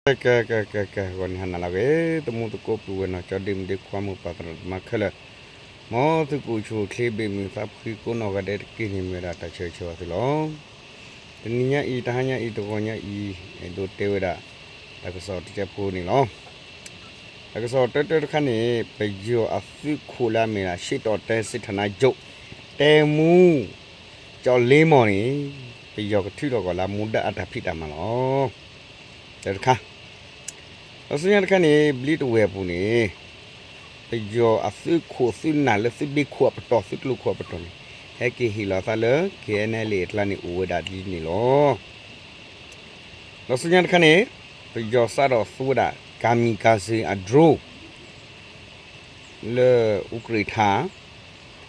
ကဲ ကဲ ကဲ ကဲ ကဲ ဂီၤန့ၣ်ဟါနၤလၢအဂ့ၤ သမူသကိးပုၢ်ဝဲၢ်နီၢ်ကၠီဒ့မုၣ်ဒ့ခွါမိၢ်ပၢ်သရၣ်သမါခဲလၢာ်, မ်သုကအိၣ်ဆူၣ်အိၣ်ချ့ဘၣ်မုာ်သးဖှံကိးနီၢ်ဂၤဒဲးတက့ၢ်န့ၣ် မ့ၢ်ဝဲဒၣ်တၢ်ဆၢဂ့ၤဆၢဝါသုလီၤ. တနံၤညါအံၤ တဟါညါအံၤ တဂီၤညါအံၤ အဲၣ်ဒိးတဲဝဲဒၣ် တၢ်ကစီၣ်တစဲးဖိန့ၣ်လီၤ. တၢ်ကစီၣ်တၢတၢတခါန့ၣ် ပယီၤအသုးခိၣ်လၢအမ့ၢ်ဒၣ် အရှေ့တောင်တိုင်းစစ်ဌာနချုပ် တိုင်းမှူး ကျော်လင်းမောင်န့ၣ် ပယီၤကထုးထီၣ်ကီၢ်လၢမူဒါအတၢ်ဖံးတၢ်မၤလီၤ. တၢတခါ ဒီးဆူညါတခါန့ၣ် ဘျံးတဝဲၢ်အပူၤန့ၣ် ပယီၤအသုးခိၣ်သုးနၢ်လၢသုးဘ့ၣ်ခိၣ်အပတီၢ် သုးကျိၤခိၣ်အပတီၢ်န့ၣ် ဟဲက့ၤဟ့ၣ်လီၤသးလၢ KNLA အကျါန့ၣ်အိၣ်ဝဲဒၣ်ဒ်န့ၣ်လီၤ. ဒီးဆူညါတခါန့ၣ် ပယီၤစးထီၣ်သူဝဲဒၣ် kamikaze အ drone လၢအူကြ့ၢ်ထၣ်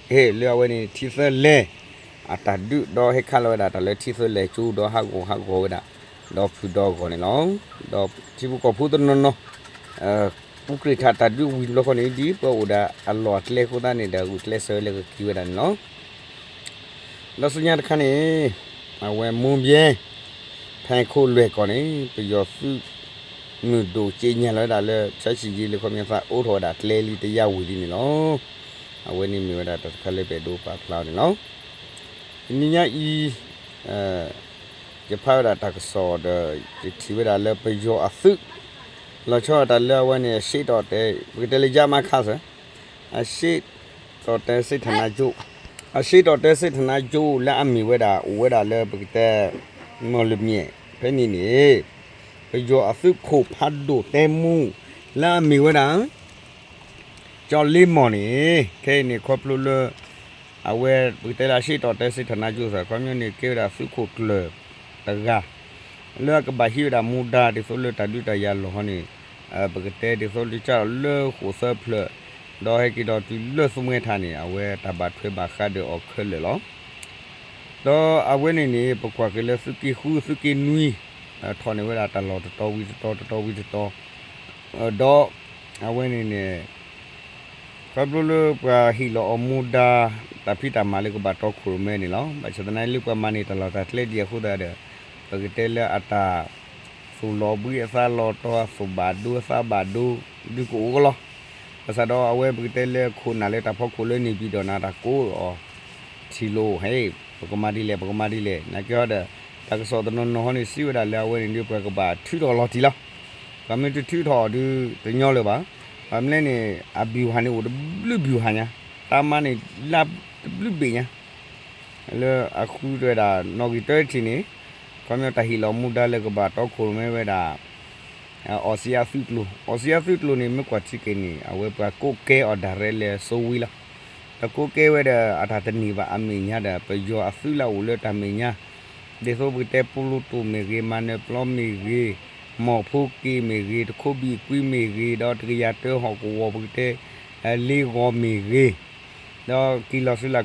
ဟ့ၣ်လၢအဝဲန့ၣ် ထံသၢလဲၤ အတၢ်ဒုးဒီးဟဲခးလီၤဝဲဒၣ်တၢ်လၢထံသၢလဲၤကၠိဒီးဟးဂီၤဟးဂီၤဝဲဒၣ် ဒီးဖုဒီးဂီၤန့ၣ်လီၤ. ဒီးထံဖိကီၢ်ဖိတနီၤနီၤ အူကြ့ၢ်ထၣ်တၢ်ဒုးဝံၤတဘျီဃီန့ၣ် ဒ်ပှၤအိၣ်ဒီးအလီၢ်အကျဲအဃိသတးန့ၣ်ဒီး ဂုာ်ကျဲးစၢးဝဲလၢကက့ၤဝဲဒၣ်န့ၣ်လီၤ. ဒီးဆူညါတခါန့ၣ် အဝဲမူဘဲ ဖဲခိၣ်လွဲၢ်ကီၢ်န့ၣ် ပယီၤသုးမုၢ်ဒိၣ်က့ညါလီၤဝဲဒၣ်လၢ ဆၢဆံယံၤလၢခီပညီသး အိးထီၣ်ဝဲဒၣ်ကျဲလံတယါဝံၤလံန့ၣ်လီၤ. အဝဲန့ၣ်မ့ၢ်ဝဲဒၣ်တၢ်တခါလၢပအဲၣ်ဒိးပာ်ဖျါအီၤန့ၣ်လီၤ. တနံၤညါအံၤ ယဖးဝဲဒၣ်တၢ်ကစီၣ်ဒီး ယထံၣ်ဝဲဒၣ်လၢ ပယီၤအသုး လီၤဆီဒၣ်တၢ်လၢအဝဲန့ၣ် အရှေ့တောင်တိုင်း ပကတဲလၢ ရမခ စ့ၢ် အရှေ့တောင်တိုင်းစစ်ဌာနချုပ် အရှေ့တောင်တိုင်းစစ်ဌာနချုပ် လၢအမ့ၢ်ဝဲဒၣ် အိၣ်ဝဲဒၣ်လၢပကတဲ မီၢ်လမၠဲၣ် ဖဲန့ၣ်န့ၣ် ပယီၤအသုးခိၣ်ဖးဒိၣ်တိုင်းမှူး လၢအမ့ၢ်ဝဲဒၣ် ကျော်လင်းမောင်န့ၣ် ခဲအံၤန့ၣ် ခီဖျိလၢ အဝဲပကတဲလၢ အရှေ့တောင်တိုင်းစစ်ဌာနချုပ် စ့ၢ် ခီပညီန့ၣ် ကဲဝဲဒၣ်သုးခိၣ်ကျၢၢ်တဂၤ လၢအကဘၣ်ဟံးဝဲဒၣ်မူဒါဒ်သိးလၢတၢ်ဒုးတၢ်ယၤလီၢ်ဟီန့ၣ် ပကတဲဒ်သိးလၢကၢ်လီၤလၢဃိာ်သၢဖျၢၣ် ဒီးဟဲက့ၤဒီးတုၤလၢသူမှဲထၣ်န့ၣ် အဝဲတၢ်ဘၣ်ထွဲဘၣ်ဃးဒီးအီၤခဲလၢာ်လီၤ. ဒီးအဝဲန့ၣ်န့ၣ် ပကွၢ်က့ၤလၢသုးက့ဃု သုးက့နွံ ထီၣ်န့ၢ်ဝဲဒၣ်တၢ်လီၢ်တတီၤဝံၤတတီၤ တတီၤဝံၤတတီၤ ဒီးအဝဲန့ၣ်န့ၣ် ခီဖျိလၢပှၤဟ့ၣ်လီၤအီၤမူဒါ တၢ်ဖံးတၢ်မၤလၢကဘၣ်တီခိၣ်ရိၣ်မဲန့ၣ်လီၤ. ဘၣ်ဆၣ်သနာ်က့လၢပှၤမၤန့ၢ်တၢ်လီၢ်တၢ်ကျဲဒံးအဃိသတးဒီး ပကတဲလၢအတၢ်သူၣ်လီၤဘှံးအသးလီၤတီၤ အသူၣ်ဘၣ်ဒိအသးဘၣ်ဒိ ဒုးကအိၣ်ကလီၤ. ဘၣ်ဆၣ်ဒီးအဝဲပကတဲလၢခိၣ်နၢ်လၢတၢ်ဖီခိၣ်လၢန့ၣ်ပၠံၣ်ဒီးနၤတၢ်ကိးအီၤ ထံၣ်လိာ် ဟဲ ပကမၤဒ်လဲၣ် ပကမၤဒ်လဲၣ် နာ်က့ဟီဒီး တၢ်ကစီၣ်တနီၤနီၤဟီန့ၣ် စံးဝဲဒၣ်လၢအဝဲန့ၣ်ဒုးပှၤကဘၣ်ထုးထီၣ်လီၤတံၢ်လီၤ. ပှၤမ့ၢ်တထုးထီၣ်အီၤဒုးတညီလၢၤဘၣ်. ဘၣ်မနုၤလဲၣ်န့ၣ် အဗျူဟာန့ၣ် အိၣ်တဘျုးဗျူဟာညါ, တၢ်မၤန့ၣ် လၢတဘျုးဘ့ၣ်ညါ လၢအဃုဝဲဒၣ်နီၣ်ဂံၢ်တၢတထံၣ်န့ၣ် ခီပညီတၢ်ဟ့ၣ်လီၤမူဒါလၢကဘၣ်တီခိၣ်ရိၣ်မဲဝဲဒၣ် အီစံယါသုးကျိၤ, အီစံယါသုးကျိၤန့ၣ် မ့ၢ်ကွၢ်ထံက့ၤန့ၣ် အဝဲပှၤကိးကဲအီၤ direct လၢစိဝံလီၤ. ဒီးကိးကဲဝဲဒီးအတၢ်တန့ၢ်ဘၣ်အမဲာ်ညါဒီး ပယီၤအသုးလၢအအိၣ်လၢတၢ်မဲာ်ညါ ဒ်သိးပကတဲပူလူတူၣ်မ့ၢ်ဂ့ၤ, မၤနၢၤပျီမ့ၢ်ဂ့ၤ, မီၢ်ဖိက့ၤမ့ၢ်ဂ့ၤ, တခိဘံၣ်ကွံမ့ၢ်ဂ့ၤ, ဒီးတကယၤတၢဟီၣ်ကဝီၤ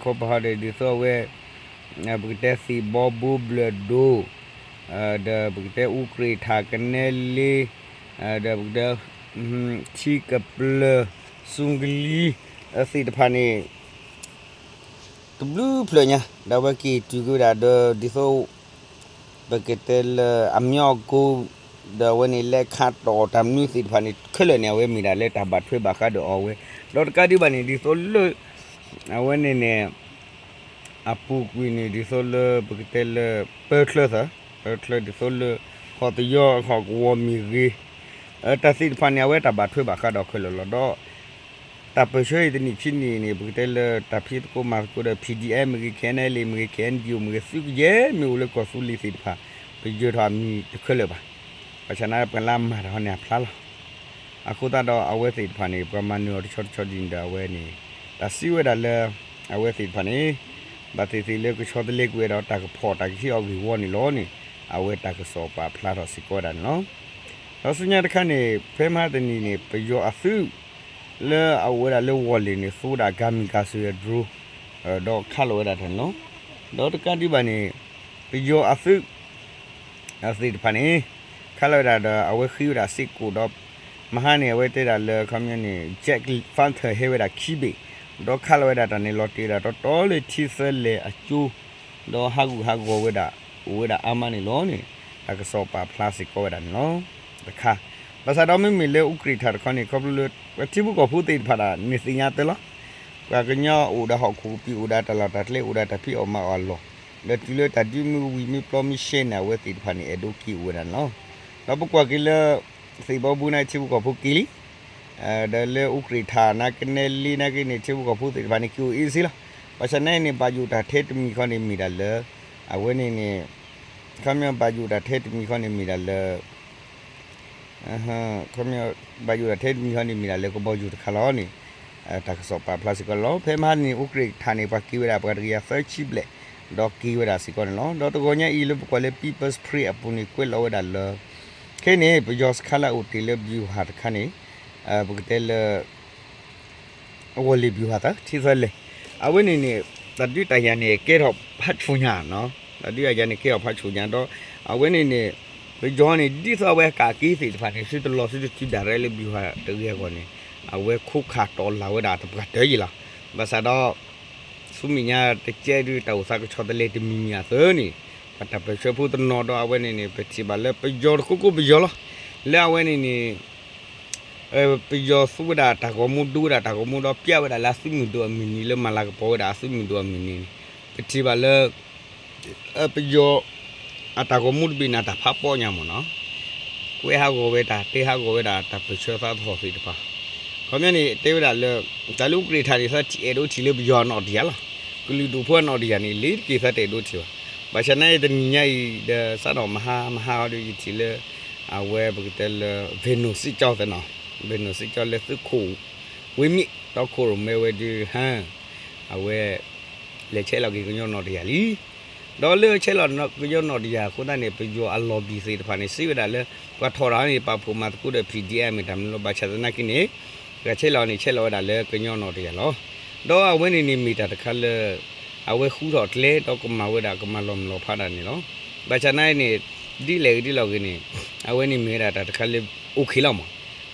ပကတဲ လ့ဂီၤမ့ၢ်ဂ့ၤ, ဒီးက့ၤလီၤဆူလၢ်ခီပၤဟီဒီး ဒ်သိးအဝဲ ပကတဲသံၣ်ဘီဘိဘျၢၣ်ဒိၣ် ဒီးပကတဲအူကြ့ၢ်ထၣ်ကနဲလ့ ဒီးပကတဲ ထံကပျၢၤ စူကလံ သ့ၣ်တဖၣ်န့ၣ် တဘျုးဖျၢၣ်ညါ ဒီးအဝဲက့ၤတုၤက့ၤဝဲဒၣ်ဒီး ဒ်သိး ပကတဲလၢအမျီအကိ ဒီးအဝဲန့ၣ်လဲၤခးတီၢ်တၢ်မနုၤသ့ၣ်တဖၣ်န့ၣ် ခဲလၢာ်န့ၣ် အဝဲမ့ၢ်ဒၣ်လၢတၢ်ဘၣ်ထွဲဘၣ်ဃးဒီးအီၤဝဲ, ဒီးတကးဒံးဘၣ်န့ၣ် ဒ်သိးလၢ အဝဲန့ၣ်န့ၣ် အပူၤကွံာ်န့ၣ် ဒ်သိးလၢပကတဲလၢ ပၢချၢသၢ, ပၢချၢဒ်သိးလၢ ဟီၣ်သယီၤဟီၣ်ကဝီၤမ့ၢ်ဂ့ၤ, တၢ်သ့ၣ်တဖၣ်န့ၣ် အဝဲတၢ်ဘၣ်ထွဲဘၣ်ဃးဒီးခဲလၢာ်လီၤ. ဒီး တၢ်ပၢၢ်ဆၢအံၤတနံၣ်ခံနံၣ်န့ၣ် ပကတဲလၢတၢ်ဖံးသကိးမၤသကိးဒီး P D F မ့ၢ်ဂ့ၤ, K N L A မ့ၢ်ဂ့ၤ, K N D O မ့ၢ်ဂ့ၤ သုးကယဲၢ်မ့ၢ်အိၣ်လၢကီၢ်သူလ့ၤသ့ၣ်တဖၣ် ပယၢၤထီၣ်အမံၤတခဲလၢာ်ဘၣ်. ဘၣ်ဆၣ်သနာ်က့ပှၤလၢအမၤတၢ်ဟီန့ၣ်အဖျါလီၤ. အဃိသတးဒီးအဝဲသ့ၣ်တဖၣ်န့ၣ် ပှၤမၤနၢၤအီၤတဆီတဆီဒ်န့ၣ်ဒီး အဝဲန့ၣ် တၢ်စံးဝဲဒၣ်လၢ အဝဲသ့ၣ်တဖၣ်န့ၣ် ဘၣ်သ့ၣ်သ့ၣ်လၢကဆီတလဲကွံာ်ဝဲဒီးတၢ်ကဖီၣ်တၢ်ကဟ့ၣ်အီၤဂ့ၢ်ဝီန့ၣ်လီၤန့ၣ် အဝဲတၢ်ကစီၣ်ပာ်ဖျါထီၣ်စ့ၢ်ကီးဝဲဒၣ်န့ၣ်လီၤ. ဒီးဆူညါတခါန့ၣ် ဖဲမဟါတနံၤန့ၣ် ပယီၤအသုး လၢအအိၣ်ဝဲဒၣ်လၢဝီၢ်လ့ၣ်န့ၣ် သူဝဲဒၣ် kamikaze drone ဒီးခးလီၤဝဲဒၣ်တၢ်န့ၣ်လီၤ. ဒီးတကးဒံးဘၣ်န့ၣ် ပယီၤအသုး သ့ၣ်တဖၣ်န့ၣ် ခးလီၤဝဲဒၣ်ဒီး အဝဲဃ့ဝဲဒၣ်စ့ၢ်ကီးဒီး မဟါန့ၣ် အဝဲတဲဒၣ်လၢ ခီပညီန့ၣ် jet fighter ဟဲဝဲဒၣ်ခံဘ့ၣ် ဒီးခးလီၤဝဲဒၣ်တၢ်န့ၣ်လီၤတံၢ်ဝဲဒၣ်တီတီလၢထံသၢလဲၤအကၠိ ဒီးဟးဂူာ်ဟးဂီၤဝဲဒၣ် အိၣ်ဝဲဒၣ်အါမးန့ၣ်လီၤန့ၣ် တၢ်ကစီၣ်ပာ်ဖျါစ့ၢ်ကီးဝဲဒၣ်န့ၣ်လီၤ. တခါ, ဘၣ်ဆၣ်ဒီးမ့မ့ၢ်လၢအူကြ့ၣ်ထးတခီန့ၣ် ခီဖျိလၢ ပှၤထံဖိကီၢ်ဖိသ့ၣ်တဖၣ်ဒၣ်န့ၣ်သ့ၣ်ညါတၢ်လီၤ. ပှၤကညီအိၣ်ဒီးဟီၣ်ခိၣ်ကပံာ် အိၣ်ဒီးတၢ်လီၢ်တၢ်ကျဲ အိၣ်ဒီးတၢ်ဖံးအီၣ်မၤအီၣ်အလီၢ်, ဒီးတုၤလၢတၢ်ဒုးမ့ၢ်ဝံၤမ့ၢ်ပျီမ့ၢ်ရှဲန့ၣ် အဝဲသ့ၣ်တဖၣ်န့ၣ် အဲၣ်ဒိးက့ၤအိၣ်ဝဲဒၣ်န့ၣ်လီၤ. ဒီးပကွၢ်က့ၤလၢ သ့ၣ်ဘီဘုန့ၣ် ထံဖိကီၢ်ဖိက့ၤလံ, ဒီးလၢအူကြ့ၣ်ထး နါကနဲလ့ နါက့န့ၣ် ထံဖိကီၢ်ဖိသ့ၣ်တဖၣ်န့ၣ် က့ၤအိၣ်အ့စ့လီၤ. ဘၣ်ဆၣ်န့ၣ်န့ၣ် ဘၣ်ယိၣ်တၢ်ထဲတမံၤဃီန့ၣ်မ့ၢ်ဒၣ်လၢ အဝဲန့ၣ်န့ၣ် ခီပညီဘၣ်ယိၣ်တၢ်ထဲတမံၤဃီန့ၣ်မ့ၢ်ဒၣ်လၢ ခီပညီ ဘၣ်ယိၣ်တၢ်ထဲတမံၤဃီန့ၣ်မ့ၢ်ဒၣ်လၢကဘီယူၤတခါလီၤန့ၣ် တၢ်ကစီၣ်ပာ်ဖျါစ့ၢ်ကီးလီၤ. ဖဲမဟါန့ၣ် အူကြ့ၣ်ထးန့ၣ် ပှၤက့ၤဝဲဒၣ်ပှၤတကယၤသၢဆံဘျဲၣ် ဒီးက့ၤဝဲဒၣ်စ့ၢ်ကီးန့ၣ်လီၤ. ဒီးတဂီၤညါအံၤလၢပကွၢ်လၢ People's Spring အပူၤန့ၣ် ကွဲးလီၤဝဲဒၣ်လၢ ခဲအံၤန့ၣ် ပယီၤစခါလၢအအိၣ်တ့ၢ်လၢ ဗျူဟာ တခါန့ၣ် ပကတဲလၢ အဝီၢ်လ့ၣ် ဗျူဟာ သၢ ထံသၢလဲၣ်, အဝဲန့ၣ်န့ၣ် တၢ်ဒုးတၢ်ယၤန့ၣ် ကဲထီၣ်ဖးဆူၣ်ညါနီၤ, တၢ်ဒုးတၢ်ယၤန့ၣ် ကဲထီၣ်ဖးဆူၣ်ညါဒီး အဝဲန့ၣ်န့ၣ် ပယီၤန့ၣ် ဒ်သိးအဝဲကးက့ၤသ့ၣ်တဖၣ်န့ၣ် သုတလီၤသုတတုၤဒၣ်ရဲလၢ ဗျူဟာ တဂ့ၤအဂီၢ်န့ၣ် အဝဲခိးခးတီၤလၢ်ဝဲဒၣ်တပှၢ်တၢၢ်ယံၤလီၤ. ဘၣ်ဆၣ်ဒီး ဆူမဲာ်ညါတကဲဒုး တၢ်အိၣ်သးကဆီတလဲတမံၤမံၤအသိးန့ၣ် ပတၢ်ပၢၢ်ဆၢဖိတနီၤဒီး အဝဲန့ၣ်န့ၣ် ပထံၣ်ဘၣ်လၢပယီၤတကိးကိးပယီၤလီၤ. လၢအဝဲန့ၣ်န့ၣ် ပယီၤသူဝဲဒၣ်တၢ်ဂီၤမူ ဒိဝဲဒၣ်တၢ်ဂီၤမူဒီး ပျဲဝဲဒၣ်လၢအသုးမုၢ်ဒိၣ်အမုၢ်နံၤ လၢမၤလၤကပီၤဝဲဒၣ်အသုးမုၢ်ဒိၣ်အမုၢ်နံၤန့ၣ် ပထံၣ်ဘၣ်လၢ ပယီၤ အတၢ်ဂီၤမူတဘ့ၣ်န့ၣ် တၢ်ဖးပီညါမ့ၢ်နီၤ, ကွဲးဟးဂီၤဝဲတၢ် တဲဟးဂီၤဝဲဒၣ်တၢ်ပၢၢ်ဆၢသးသဟီၣ်သ့ၣ်တဖၣ်. ခီပညီန့ၣ် တဲဝဲဒၣ်လၢ တၢ်လၢအူကြ့ၣ်ထးန့ၣ် သးထံၣ်အဲၣ်ဒိးထံၣ်လၢပယီၤအနီၣ်တယၢ်လီၤ. ကလုာ်ဒူၣ်ဖိအနီၣ်တယၢ်န့ၣ် လ့ၤတက့ၤသးတအဲၣ်ဒိးထံၣ်ဘၣ်. ဘၣ်ဆၣ်နာ်အံၤတနံၤညါအံၤဒီး စးထီၣ်မဟါမဟါဒီး ယထံၣ်လၢ အဝဲပကတဲလၢ ဘဲၣ်နိၣ်စ့ၣ်ကၠီသ့ၣ်နီၤ, ဘဲၣ်နိၣ်စ့ၣ်ကၠီလၢသုးခိၣ် ဝ့မ့ၣ် ဒီးခိၣ်ရိၣ်မဲဝဲဒုး ဟါ အဝဲ လဲၤဆဲးလီၤက့ၤကညီနီၣ်တယၢ်လံ. ဒီးလၢဆဲးလီၤကညီနီၣ်တယၢ်အဃိသတးန့ၣ် ပယီၤအလီၢ်ဘံၣ်သ့ၣ်တဖၣ်န့ၣ် စံးဝဲဒၣ်လၢ ပှၤထီၣ်တၢ်န့ၣ် ပာ်ဖှိၣ်မၤသကိးဒီး ဖံၣ်ဒံၣ်အါ မ့ၢ်တၢ်မနုၤလီၤ. ဘၣ်ဆၣ်သနာ်က့န့ၣ် ပှၤဆဲးလီၤန့ၣ် ဆဲးလီၤဝဲဒၣ်လၢကညီနီၣ်တယၢ်လီၤ. ဒီးအဝဲန့ၣ်န့ၣ်မ့ၢ်တၢ်တခါလၢ အဝဲဃုထီၣ်ကျဲ ဒီးကမၤဝဲဒၣ်ကမၤလီၤမုၢ်လီၤဖးတၢ်န့ၣ်လီၤ. ဘၣ်ဆၣ်သနာ်က့န့ၣ် ဒ်လဲၣ်ဂ့ၤဒ်လဲၣ်ဂ့ၤန့ၣ် အဝဲန့ၣ်မ့ၢ်ဝဲဒၣ်တၢ်တခါလၢ အိၣ်ခ့လီၤမး.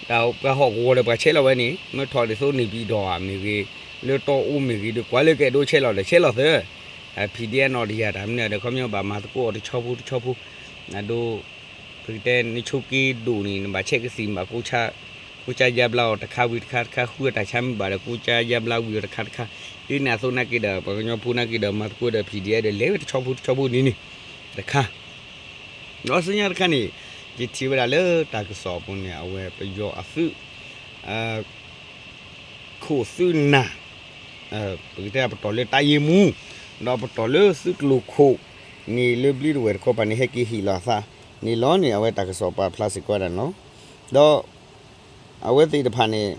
တၢ်ပှၤဟီၣ်ကဝီၤဒီးပှၤဆဲးလီၤဝဲန့ၣ် မ့ၢ်ထီၣ်ဒ်သိးန့ၣ်ပံၤဒီးဧါမ့ၢ်ဂ့ၤ, လၢတီအူမ့ၢ်ဂ့ၤဒီး ကွၢ်လၢကအဲၣ်ဒိးဆဲးလီၤဒီးဆဲးလီၤသ့, ဖံၣ်ဒံၣ်အါနီၣ်တယၢ်တၢ်မနုၤဒီး ခီပညီဘၣ်မၤသကိးအီၤတဆီဖိတဆီဖိ, အဒိ ပကတဲနဆိးက့ဒိၣ်န့ၣ် နဘၣ်ဆဲးကသံၣ်ဘၣ် ကိးကၠါယါဘျါအီၤတခါဝံၤတခါတခါ ဃုအတၢ်ဆါမ့ၢ်ဘၣ်ဒီး ကိးကၠါယါဘျါဝံၤအီၤတခါတခါ, ဒ်န့ၣ်အသိးနာ်က့ဒီး ပှၤကညီဖိနာ်က့ဒီး မၤသကိးဒီး ဖံၣ်ဒံၣ်အါဒီး လဲၤဝဲတဆီဖိတဆီဖိန့ၣ်န့ၣ် တခါ ဒီးဆူညါတခါန့ၣ် ယထံၣ်ဝဲဒၣ်လၢတၢ်ကစီၣ်အပူၤန့ၣ် အဝဲပယီၤအသုး ခိၣ်သုးနၢ် ပကတဲပတီၢ်လၢတၢ်ယ့ၢ်မူ ဒီးပတီၢ်လၢသုးကျိၤခိၣ်န့ၣ် လၢဘျံးတဝဲၢ်တခီပၤန့ၣ် ဟဲက့ၤဟ့ၣ်လီၤအသးန့ၣ်လီၤန့ၣ် အဝဲတၢ်ကစီၣ်ပာ်ဖျါစ့ၢ်ကီးဝဲဒၣ်န့ၣ်လီၤ. ဒီး အဝဲသ့ၣ်တဖၣ်န့ၣ်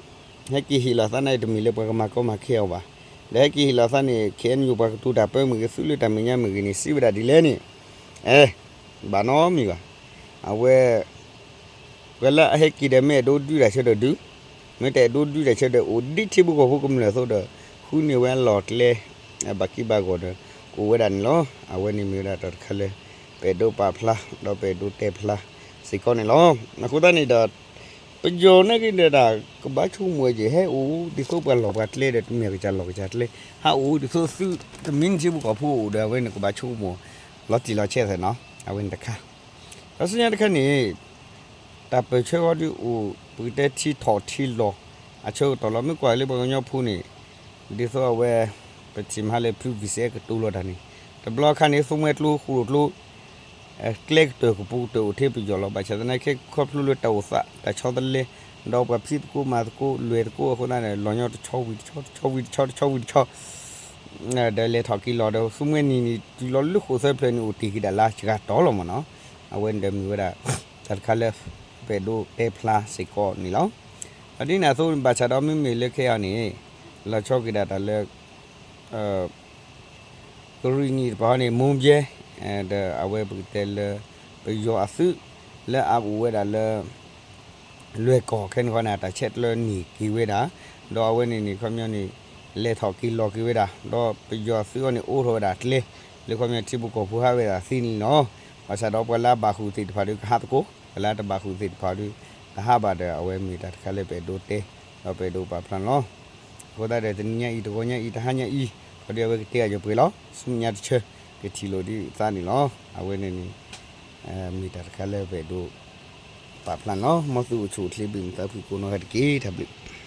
ဟဲက့ၤဟ့ၣ်လီၤအသးန့ၣ် တမ့ၢ်လၢပှၤကမၤကီမၤခဲအီၤဘၣ်. ဒီးဟဲက့ၤဟ့ၣ်လီၤအသးန့ၣ် ခဲအံၤန့ၣ် ပှၤကတိၤတၢ်ပၢမ့ၢ်ဂ့ၤ သုးလၢတၢ်မဲာ်ညါမ့ၢ်ဂ့ၤန့ၣ် စံးဝဲဒၣ်ဒ်လဲၣ်န့ၣ် အဲ ဘၣ်နီတမံၤဘၣ်. အဝဲ ပှၤလၢအဟဲက့ၤဒီး မ့ၢ်အဲၣ်ဒိးဒုးတၢ်ဆၢဒီးဒုး, မ့ၢ်တအဲၣ်ဒိးဒုးတၢ်ဆၢဒီး အိၣ်ဒ်ထံဖိကီၢ်ဖိကမျၢၢ်အသိးဒီး ဃုန့ၢ်ဝဲအလီၢ်အကျဲ ဘၣ်က့ဘၣ်ဂီၢ်ဒီး ကအိၣ်ဝဲဒၣ်န့ၣ်လီၤ. အဝဲန့ၣ်မ့ၢ်ဝဲဒၣ်တၢ်တခါလၢ ပအဲၣ်ဒိးပာ်ဖျါ ဒီးပအဲၣ်ဒိးတဲဖျါစ့ၢ်ကီးန့ၣ်လီၤ. အဃိသတးန့ၣ်ဒီး ပယီၤနာ်က့ဒီး တၢ်ကဘၣ်ဆိကမိၣ်ဝဲက့ၤ ဟဲအိၣ်ဒ်သိးပှၤလီၢ်ပှၤကျဲဒီး တမ့ၢ်ကစၢ်လီၢ်ကစၢ်ကျဲ, ဟးအိၣ်ဒ်သိးသုးတမံၤန့ၣ် ထံဖိကီၢ်ဖိအိၣ်ဒီး အဝဲန့ၣ်ကဘၣ်ဆိကမိၣ် လီၤတံၢ်လီၤဆဲးသ့ၣ်နီၤ, အဝဲန့ၣ်တခါ. ဒီးဆူညါတခါန့ၣ် တၢ်ပၢၢ်ဆၢဃီဒုးအိၣ် ပကတဲထံထီၣ်ထံလီၤ အဆၢကတီၢ်လီၤ. မ့ၢ်ကွၢ်လၢပှၤကညီဖိန့ၣ် ဒ်သိးအဝဲ ပထံၣ်မဟါလၢ ဖု ဝံၣ်စဲး ကတိၤလီၤတၢ်န့ၣ် တဘျီအခါန့ၣ် သူမှဲကျိ ဃိၣ်ရိၣ်ကျိ ကျဲကတၢၢ်ကပူၤကတၢၢ်အိၣ်ထဲပယီၤလီၤ. ဘၣ်ဆၣ်သနာ်က့ ခီဖျိလၢတၢ်အိၣ်သး တၢ်ဆီတလဲ ဒီးပှၤဖံးသကိးမၤသကိး လွဲၢ်သကိးအဃိသတးန့ၣ် လီၤညီတဆီဝံၤတဆီ တဆီဝံၤတဆီ တဆီဝံၤတဆီ ဒီးလဲၤထီၣ်က့ၤလီၤဒီး သူမှဲနံၤန့ၣ် တုၤလီၤလၢဃိၣ်သၢဖျၢၣ်န့ၣ် အိၣ်တ့ၢ်က့ၤဒၣ်လၢစှၤတီၤလီၤမ့ၢ်နီၤ. အဝဲန့ၣ်ဒီးမ့ၢ်ဝဲဒၣ် တၢ်တခါလၢ ပအဲၣ်ဒိးတဲဖျါစ့ၢ်ကီးန့ၣ်လီၤ. ဒီးဒ်န့ၣ်အသိး ဘၣ်ဆၣ်ဒီးမ့မ့ၢ်လၢခဲအံၤန့ၣ် လီၤဆီက့ၤဒၣ်တၢ်လၢ ကရံၣ်နံၣ်တပၤန့ၣ် မိၢ်ဘျဲ ဒီးအဝဲပကတဲလၢ ပယီၤအသုး လၢအအိၣ်ဝဲဒၣ်လၢ လွဲၢ်ကီၢ်ခဲန့ၣ်ဃီန့ၣ် အတၢ်ဆဲးကျၢန့ၢ်က့ၤဝဲဒၣ်, ဒီးအဝဲန့ၣ်န့ၣ် ခီပညီန့ၣ် လဲၤထီၣ်က့ၤလီၤက့ၤဝဲဒၣ်, ဒီးပယီၤအသုးအီၤန့ၣ် အိးထီၣ်ဝဲဒၣ်ကျဲ လၢခီပညီထံဖိကီၢ်ဖိဟးဝဲဒၣ်သ့န့ၣ်လီၤ. ဘၣ်ဆၣ်ဒီးပှၤလၢအဘၣ်ဃုာ်သ့ၣ်တဖၣ်ဒီးကဟးသကိး, ပှၤလၢအတဘၣ်ဃုာ်သ့ၣ်တဖၣ်ဒီး တဟးဘၣ်ဒီး အဝဲမ့ၢ်တၢ်တခါလၢပအဲၣ်ဒိးတဲ ဒီးပအဲၣ်ဒိးပာ်ဖျါန့ၣ်လီၤ. အဃိသတးဒီး တနံၤညါအံၤ တဂီၤညါအံၤ တဟါညါအံၤ ခီဒီးအဝဲကတဲအီၤယပှဲၤလီၤ. ဆူမဲာ်ညါတဆၢ ကထံၣ်လိာ်ဒ်သးန့ၣ်လီၤ. အဝဲန့ၣ်န့ၣ် မ့ၢ်တၢ်တခါလၢပအဲၣ်ဒိး ပာ်ဖျါန့ၣ်လီၤ. မ်သုအိၣ်ဆူၣ်အိၣ်ချ့ဘၣ်မုာ်သးဖှံကိးနီၢ်ဂၤတက့ၢ်. တၢ်ဘျုး